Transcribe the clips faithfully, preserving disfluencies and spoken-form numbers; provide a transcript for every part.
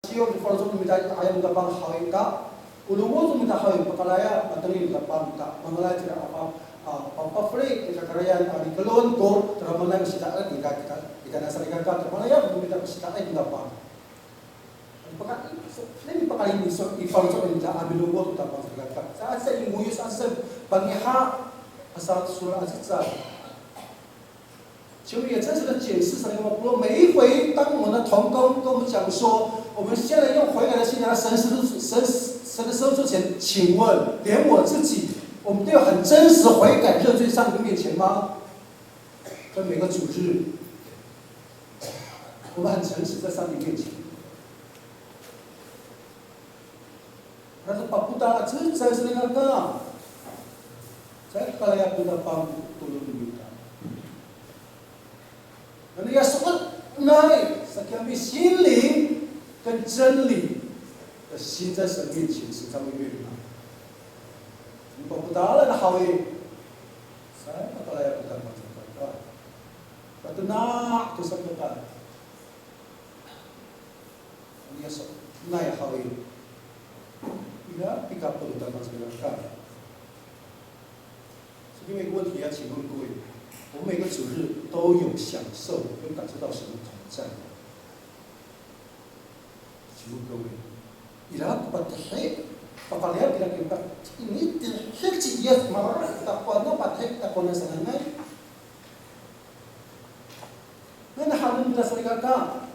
Siyo, faloco' no mita i 'ayaw no Tapang haw i ta, o longoc no mita haw i, pakalaya matengil no Tapang ta, mangalay cira a pa, a, papafeli i kakarayan a rikelon ko tadamaanay a sida'it, nika, nika, nika na salikaka, ta malaya no mita sida'it no Tapang. Paka, so, nani pakalini, so, i faloco' no mita a milongoc no Tapang salikaka. Sa, sa i ngoyos, sa, sa pangiha, asa sowal a cecay. 请问也真实的解释，salikaka mapolong, 每一回当我们的同工跟我们讲说，我们现在用悔改的心来到神的，神，神的圣座前，请问，连我自己，我们都有很真实悔改认罪上帝面前吗？在每个主日，我们很诚实在上帝面前。 Ira to papotal a cecay salikaka. Caay ka kalaya ko Tapang to tolon no mita. Ano ya so'elinay, sa kiyami 心灵跟真理的心在神面前，神在我们面前。Papotal a haw i, caay ka kalaya ko Tapang salikaka. Patena' to salikaka. Ano ya so'elinay haw i, ira pikapot to Tapang salikaka. 所以有一个问题要请问各位，我们每个主日都有享受跟感受到神的同在。请问各位，ira ko patihi, papalaya kira kita, ini tihi ci Yis, maro kita ko ano patihi kita ko ano sanay. Nani hanen kita salikaka.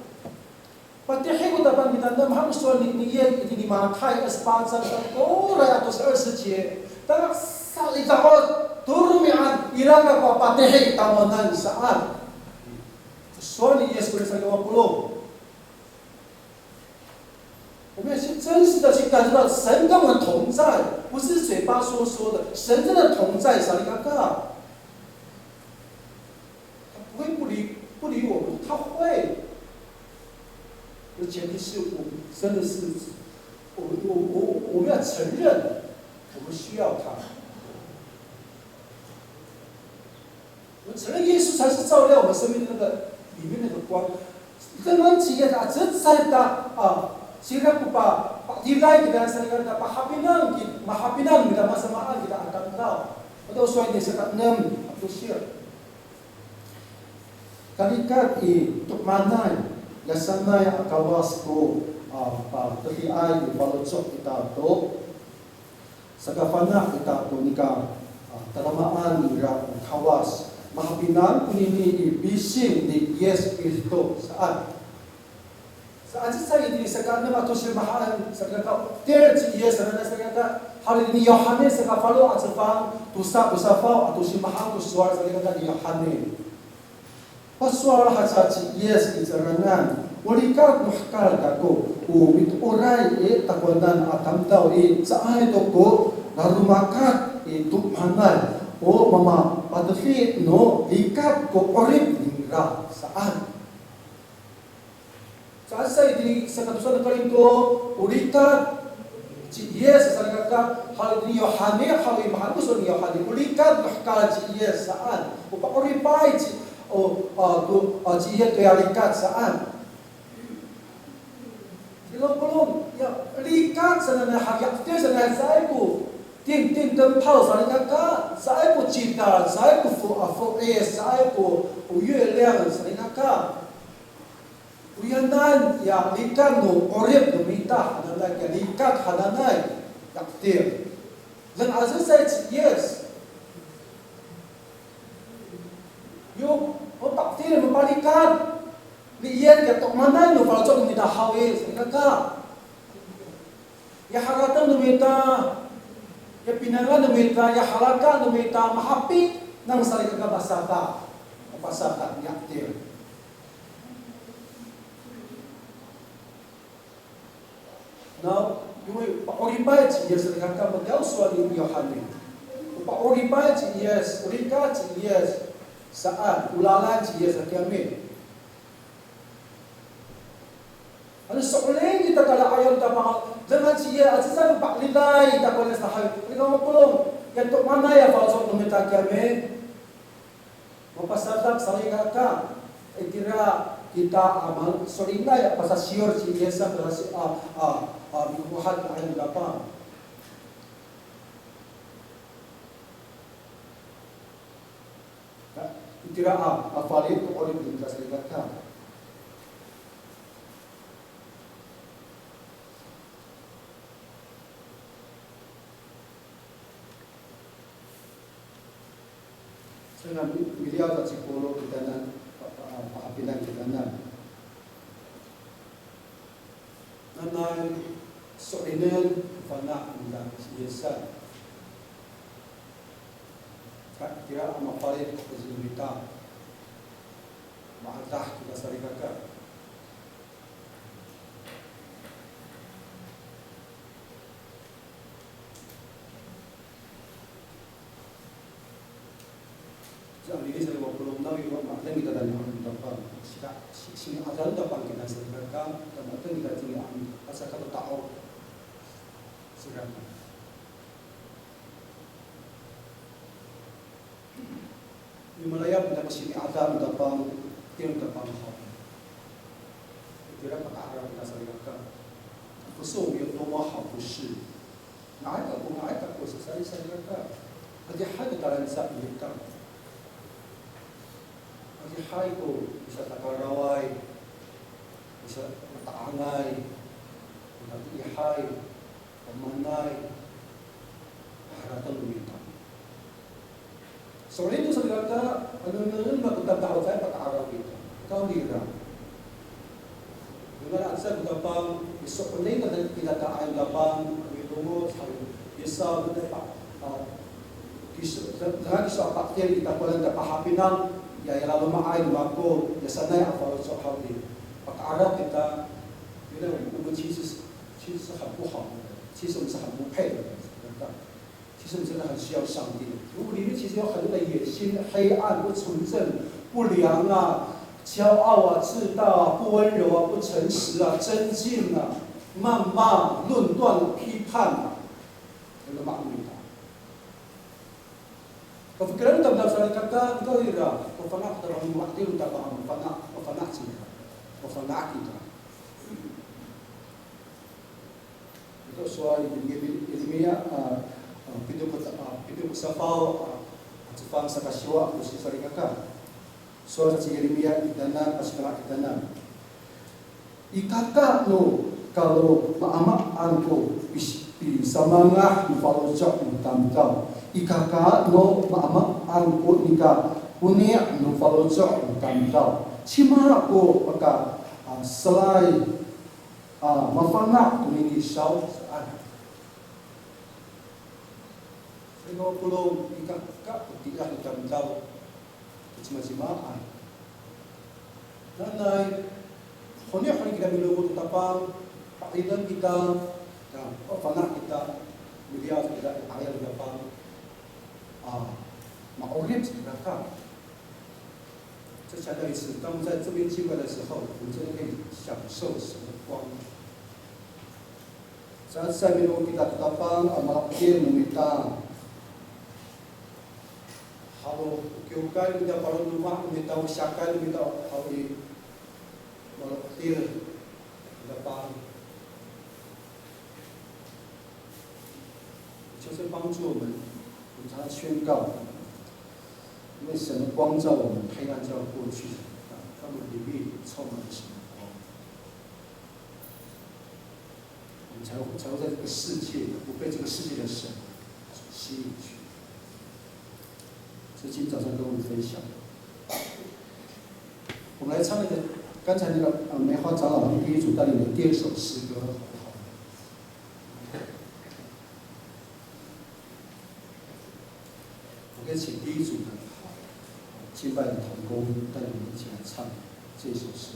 Patihi ko Tapang kita, mahaen ko sowal ni, ni Yis itini Matay 二十八章 sa, koray ato sa 二十节. Ta salikaka, to romi'ad, ira ka ko patihi i tamowanan saan. Sowal ni Yis ko salikaka mapolong. 我们要去真实的去感受到神跟我们同在，不是嘴巴说说的，神真的同在，salikaka。他不会不理，不理我们，他会。那前提是我们真的是，我们，我，我，我们要承认，我们需要他。 我们承认耶稣才是照亮我们生命的那个里面那个光。Dengan ci Yis a cecay ta, a, cira ko pa, pa'edilay kita salikaka, pahapinang ki, mahapinang kita, masamaan kita a tamdaw. Ato sowal ni saka enem, ato sir. Kalikat i to'emanay, yasanay a Kawas ko, a, pateliay i faloco' ita to. Sakafana' ita to nika, a, tadamaan nira ko Kawas. Mahapinang konini i pising ni Yis Kristo saan. Saan sa itini saka enem ato simahaen, salikaka, tir ci Yis, salikaka, hal ni Yohane saka falo a cefang, tosa ko safaw ato simahaen ko sowal, salikaka, ni Yohane. Pasowal haca ci Yis i cangraan, o likat no hekal kako, o mitooray i takowanan a tamdaw i, caay to ko laromakat i to'emanay, o mamapateli no likat ko 'orip ningra saan. Saan sa itini saka tosa no Korinto, o likat ci Yis, salikaka, hal ni Yohane, haw i, mahaen ko sowal ni Yohane, o likat no hekal ci Yis saan. O pa'oripay ci, o, a, ko, a, ci Yis to ya likat saan. Ira ko polong, ya likat sanay, haya, tir sanay, caay ko 定，电灯泡 salikaka, caay ko cidal, caay ko fo, a, fo'is, caay ko, o 月亮 salikaka. O yanan ya likat no 'orip no mita hananay, ya likat hananay, ya tir. Deng aza sa ci Yis. Yo, o pa'etil, mapalikat ni Yis ya to'emanay no faloco' no mita haw i, salikaka. Ya harateng no mita, ya pinangan no mita, ya halaka no mita, mahapinang salikaka, pasadak, pasadak, ya tir. Naw, 因为 pa'oripay ci Yis, salikaka, matiya o sowal ni Yohane. Pa'oripay ci Yis, o likat ci Yis, saan, o lalan ci Yis, sa kiyami. Ano so'elin kita kala 'ayaw no Tapang, dengan ci Yis, a cecay ko pa'edilay ita ko niyas tahay, nika mapolong, ya to'emanay a faloco' no mita kiyami. Mapasadak salikaka, itira, Kita a ma-, so'elinay a pasasiyor ci Yis a, pasasi-, a, a, a, mikokohad i 'ayaw no Tapang. Na, itira a, a, mafalic ko 'orip no mita salikaka. Sa na mi-, miliyaw ta ci Pawlo kitanan, pa-, pa-, pahapinang kitanan. Nanay, so'elinen, fana' nira ci Yis a. Ka, kira a mafalic ko 'orip no mita. Maadah kita salikaka. Sa anini sa liwa polong naw, i wa ma'edeng kita tayni a mita Tapang. Sika, si, sini'ada no Tapang kita salikaka, ta ma'edeng kita tayni a mita, asa katata'ong. Sira. Mimalayap kita ko sini'ada no Tapang, tayni no Tapang haw. Itira paka'araw kita salikaka. 可是我们有多么好，不是？Nga'ay kako, nga'ay kako, sasay salikaka. Adihay ko talahemca ita. Adihay ko misatakaraway, misamata'angay, misatiihay, o manay, harateng no mita. So'elin to salikaka, ano nengneng mako tamdaw caay paka'araw kita. Kawrira. Dengan asa ko Tapang, i so'elin kita, kita ta'ay Tapang, milongoc, hay, Yis a, pa, a, kiso, dengan kiso a pa'edil i takowanan ta pahapinang, ya, ya laloma'ay no mako, ya sanay a faloco' haw i. Paka'araw kita, 原来我们其实是，其实是很不好的，其实我们是很不配的人。 其实我们真的很需要上帝。如果里面其实有很多的野心、黑暗、不纯正、不良啊、骄傲啊、自大啊、不温柔啊、不诚实啊、争竞啊、谩骂、论断、批判啊，有没有骂我们的？Kafikiran kita salikaka, kawrira, mafana' kita, mafana' kita, mafana', mafana' kita, mafana' kita. Ito sowal ni Yeremiya, a, a, pito ko, a, pito ko safaw, a, a cefang saka siwa ko salikaka. Sowal sa ci Yeremiya kitanan, a, saka kitanan. I kaka no kalomaamaan ko pis-, pisamangah no faloco' no tamdaw. I kaka no maamaan ko nika koni' no faloco' no tamdaw. Cima ko paka, a, selay a mafana' tonini saw saan. Sa i no polong i kaka ko ti'ah no tamdaw, ko cimacimaan. Nanay, honi, honi kita milongoc to Tapang, pa'edil kita, ya, mafana' kita, miliyaw kita i 'ayaw no Tapang, a, ma'orip kita ka. 再强调一次，当我们在这边敬拜的时候，我们真的可以享受神的光。Sa, sa milongoc kita to Tapang a mala'ocil no mita. Haw, kiwkay no mita, paro no loma' no mita, o siyakay no mita, haw i, mala'ocil no Tapang. 求神帮助我们，我们常常宣告，因为神的光照我们，黑暗就要过去，啊，让我们里面充满了神的光，我们才会，才会在这个世界，不被这个世界的神吸引去。所以今天早上跟我们分享，我们来唱那个刚才那个，呃，梅花长老他们第一组带领的第二首诗歌，好不好？ 我可以请第一组的，好，敬拜的同工带领我们一起来唱这首诗。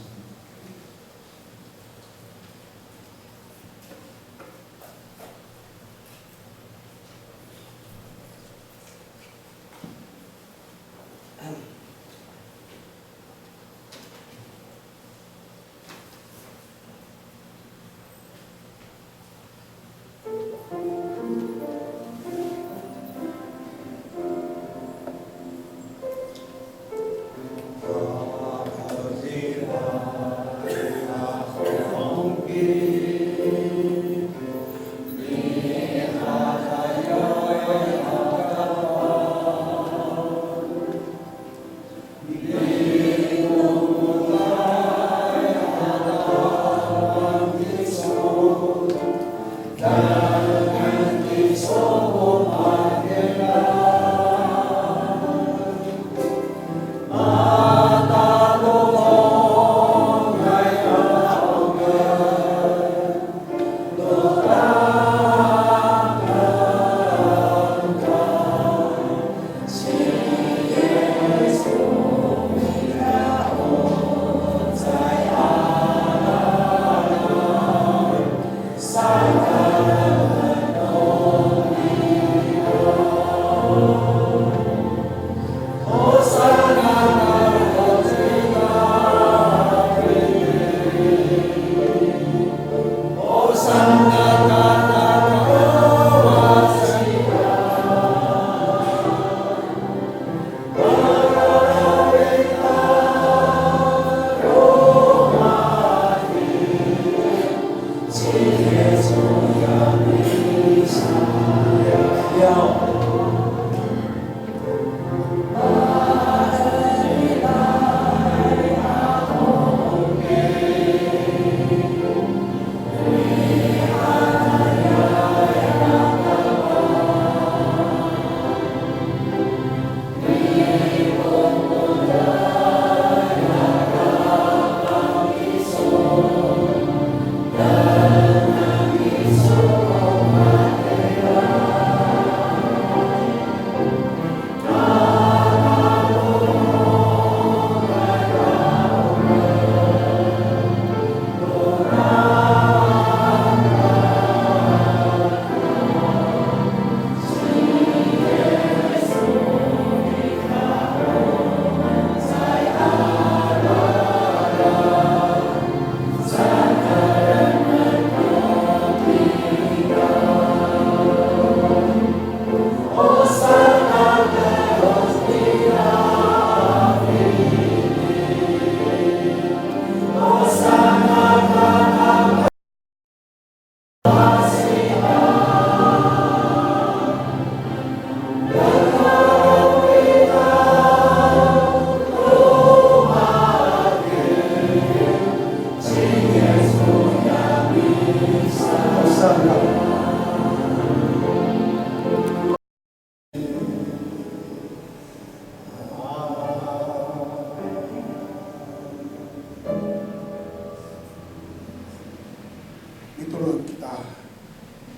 Mitolon kita.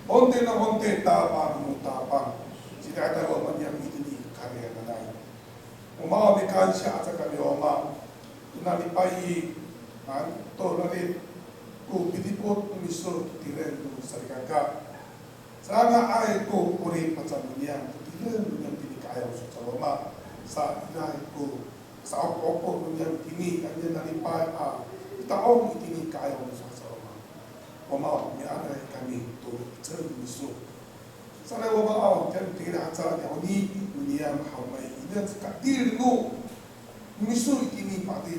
Onte no onte, Tapang no Tapang. Saka tayra o Wama niyam itini i karihaday. O Wama, mikansiya aca kami Wama. Tona lipay i, han, to nani ko pidipot no miso to tireng no salikaka. Sanga'ay ko 'orip aca no niyam to tireng no niyam tini ka'ayaw no miso aca Wama. Sa iraay ko sa'opo'opo no niyam tini, aniya nalipay a mita'ong itini ka'ayaw no miso aca Wama. Wama, miaray kami to 'orip no miso. Saka Wama aw, tiya tira aca niyawni no niyam haw Wama i, ina caka tireng no miso itini pati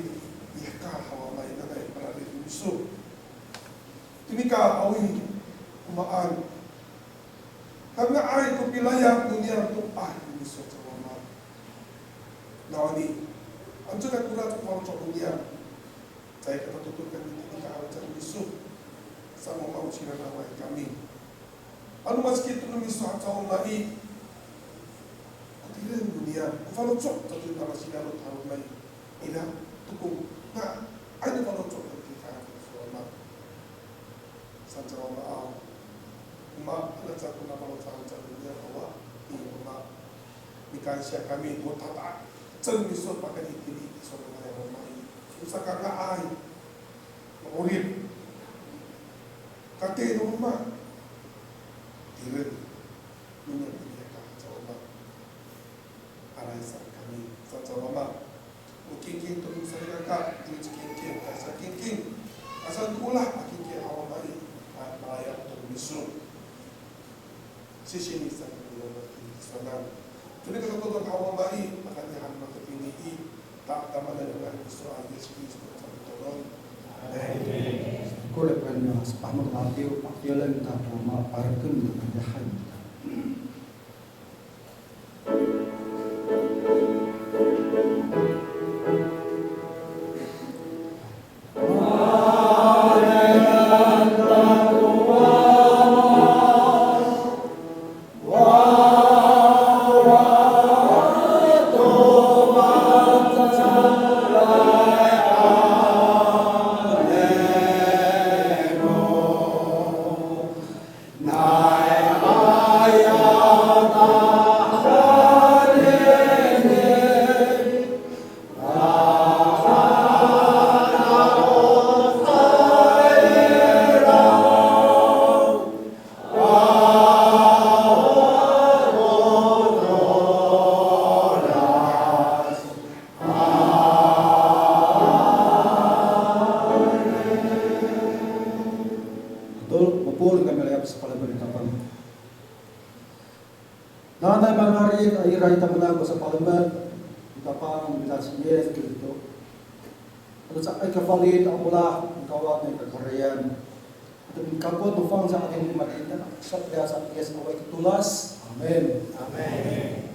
i hekal haw Wama i, nanay mararid no miso. Tini ka awi, o maan. Kanga'ay ko pilayap no niyam to 'orip no miso aca Wama. Nawhani, anca ko faloco' no niyam. Caay ka tatodong kami tini ka'ayaw no miso. Sa Wama, o cira naway kami. Ano maski to no miso aca Wama i, ko tireng no niyam, ko faloco' to tini a masinanot haw Wama i. Ira to ko nga'ay no faloco' no niyam tini ka'ayaw no miso aca Wama. Saan sa Wama aw. Wama, ira sa ko nafaloco'an sa no niyam awa i Wama. Mikansiya kami to tata'ang no miso pakayni tini i so'elinay a Wama i. O sakanga'ay 'orip. Kati no Wama. Tireng no niyam tini ka'ayaw aca Wama. Aray sa kami, saan sa Wama. O kingking to no salikaka, to ci kingking, kasa kingking. Asa ko olah a kingking haw Wama i, a, malayap to no miso. Sisini sa kami Wama i, sanan. Toni ka tatodong haw Wama i, pakayni han makatini i, ta, tamanan a ngangan no miso a Yis Kristo a mitolon. Amen. Ko lipay no sepat no latiw, pakiyolan ta ko Wama, pareken ta kaniyahay. Pol kami layap sapalemed no Tapang. Nanay manga'ay a ira i tamenang ko sapalemed no Tapang, no mita ci Yis Kristo. Ano caay ka falic a olah no Kawas a kakarayan. Ato mikapot no fangcal a matini, sa, sa Yis awaay ko tolas. Amin. Amin.